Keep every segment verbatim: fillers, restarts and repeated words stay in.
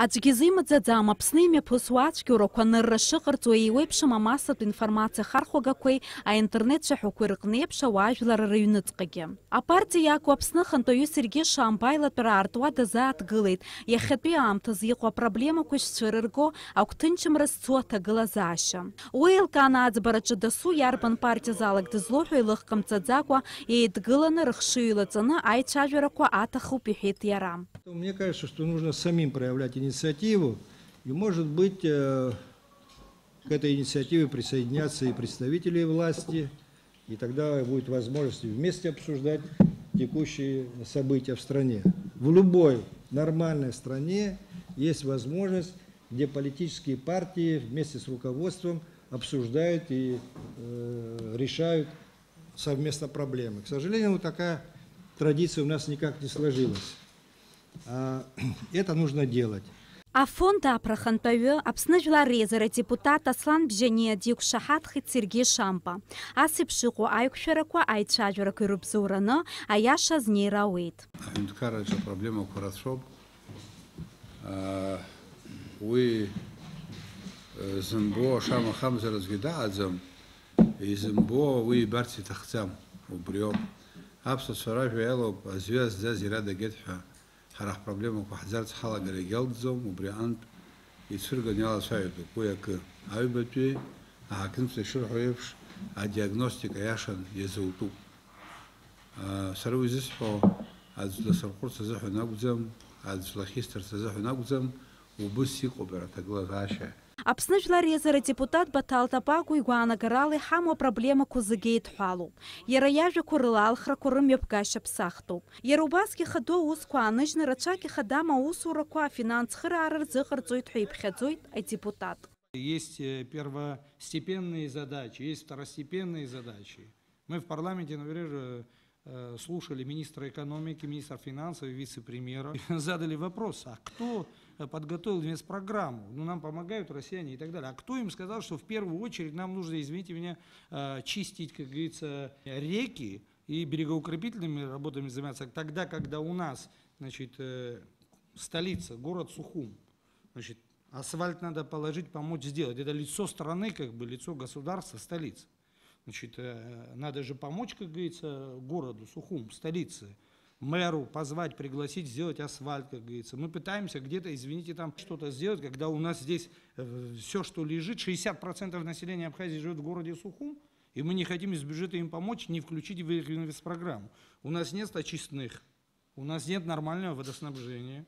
Аӡәгьы изимаӡаӡам Аԥсны имҩаԥысуа ацәгьоурақәа анырра шыҟарҵо еиуеиԥшым амассатә информациа хархәагақәеи аинтернет цәаҳәақәеи рыҟны еиԥш ауаажәлар рыҩныҵҟагьы. Апартиа иаку Аԥсны ахантәаҩы Сергеи Шамба аилатәара аартуа дазааҭгылеит, иахьатәи аамҭазы иҟоу апроблемақәа шцәырырго, агәҭынчымра зцу аҭагылазаашьа. Уи еилкааны аӡбараҿы дасу иарбан партиазаалак дызлоу ҳәа илыхҟамҵаӡакәа, еидгыланы рыхшыҩ еилаҵаны аицәажәарақәа аҭахуп, иҳәеит иара. Мне кажется, что нужно самим проявлять инициативу, и, может быть, э, к этой инициативе присоединятся и представители власти, и тогда будет возможность вместе обсуждать текущие события в стране. В любой нормальной стране есть возможность, где политические партии вместе с руководством обсуждают и, э, решают совместно проблемы. К сожалению, вот такая традиция у нас никак не сложилась. А, это нужно делать. Афонд аԥра ахантәаҩы, Аԥсны Жәлар Реизара адепутат Аслан Бжьаниа диқәшаҳаҭхеит Сергеи Шамба. Ас еиԥш иҟоу аиқәшәарақәа аицәажәарақәа ирыбзоураны аиаша азнеира ауеит. Аҳәынҭқарраҿы апроблемақәа рацәоуп. Аа, уи, э, зымбо ашамахамзар аӡәгьы дааӡам, изымбо уи ибарц иҭахӡам, убриоуп. Аԥсуацәа ражәа иалоуп, азҩа зӡаз иара дагеит ҳәа. Ҳара ҳпроблемақәа ҳӡарц ҳалагар егьалҵӡом, убри аҟынтә ицәырганы иалацәажәатәуп уи акы. Аҩбатәи аҳақьымцәа ишырҳәо еиԥш, адиагностика иашан иазутәуп. Сара уи зысҳәо аӡә дласырҟәырц азыҳәан акәӡам, аӡә лахьисҭарц азыҳәан акәӡам, убыс иҟоуп иара аҭагылазаашьа. Аԥсны Жәлар Реизара адепутат Баҭал Тапагәа игәаанагарала иҳамоу апроблемақәа зегьы еидҳәалоуп. Иара иажәақәа рыла алхрақәа рымҩаԥгашьа ԥсахтәуп. Иара убасгьы ихадоу аусқәа ааныжьны рацәак ихадам аусурақәа афинансхыраара рзыҟарҵоит ҳәа иԥхьаӡоит адепутат. Есть, э, первостепенные задачи, есть второстепенные задачи. Мы в парламенте, например, э, э, слушали министра экономики, министра финансов и вице-премьера. Задали вопрос, а кто, э, подготовил инвестпрограмму? Ну, нам помогают россияне и так далее. А кто им сказал, что в первую очередь нам нужно, извините меня, э, чистить, как говорится, реки и берегоукрепительными работами заниматься, тогда, когда у нас, значит, э, столица, город Сухум, значит, асфальт надо положить, помочь сделать. Это лицо страны, как бы лицо государства, столица. Значит, э, надо же помочь, как говорится, городу Сухум, столице, мэру позвать, пригласить, сделать асфальт, как говорится. Мы пытаемся где-то, извините, там что-то сделать, когда у нас здесь все, что лежит, шестьдесят процентов населения Абхазии живет в городе Сухум, и мы не хотим из бюджета им помочь, не включить в их инвестпрограмму. У нас нет очистных, у нас нет нормального водоснабжения,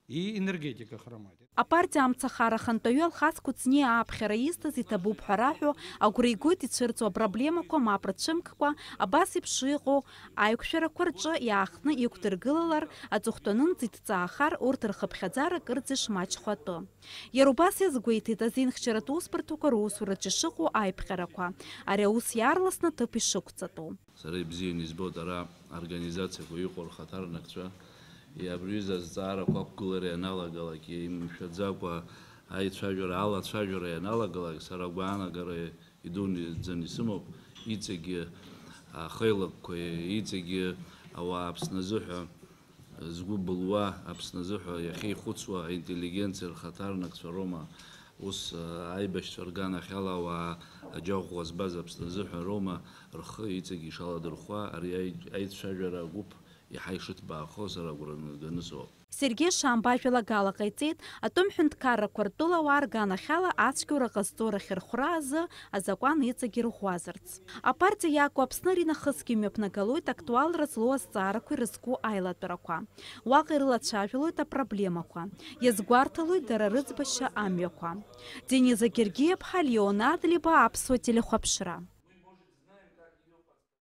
и энергетика хромает. Апартиа амцахара ахантәаҩы Алхас Кәыҵниа ааԥхьара изҭаз иҭабуп ҳәа раҳәо, агәра игоит ицәырҵуа апроблемақәа мап рцәымккәа, абас еиԥш иҟоу аиқәшәарақәа рҿы иаахтны иқәдыргылалар, аҵыхәтәанынӡа иҭҵаахар, урҭ рхыԥхьаӡара кырӡа ишмаҷхо атәы. Иара убас иазгәеиҭеит азинхьчаратә усбарҭақәа русураҿы ишыҟоу аиԥҟьарақәа, ари аус иаарласны ҭыԥ ишықәҵатәу. Сара ибзианы избоит ара организациақәа иҟоу рхаҭарнакцәа, абри аҩыза азҵаарақәа ақәгылара ианалагалак, имшәаӡакәа аицәажәара, алацәажәара ианалагалак, сара агәаанагара идуӡӡаны исымоуп, иҵегьы ахеилакқәа, иҵегьы ауаа Аԥсны азыҳәа згәы былуа, Аԥсны азыҳәа иахьеихәыцуа аинтеллигенциа рхаҭарнакцәа роума, ус, аибашьцәа рганахьала ауаа аџьаӷәӷәа збаз Аԥсны азыҳәа роума рхы иҵегь ишаладырхәуа, ари аи-, аицәажәара агәыԥ иаҳа ишыҭбаахо сара агәра наганы соуп. Сергеи Шамба ажәалагала ҟаиҵеит, атәым ҳәынҭқаррақәа ртәыла ауаа рганахьала ацәгьоура ҟазҵо рахьырхәра азы азакәан иҵегь ирӷәӷәазарц. Апартиа иаку Аԥсны аринахысгьы имҩаԥнагалоит актуалра злоу азҵаарақәа ирызку аилатәарақәа. Уаҟа ирылацәажәалоит апроблемақәа, иазгәарҭалоит дара рыӡбашьа амҩақәа. Дениза Гергиаԥҳа, Леон Адлеиба, Аԥсуа телехәаԥшра.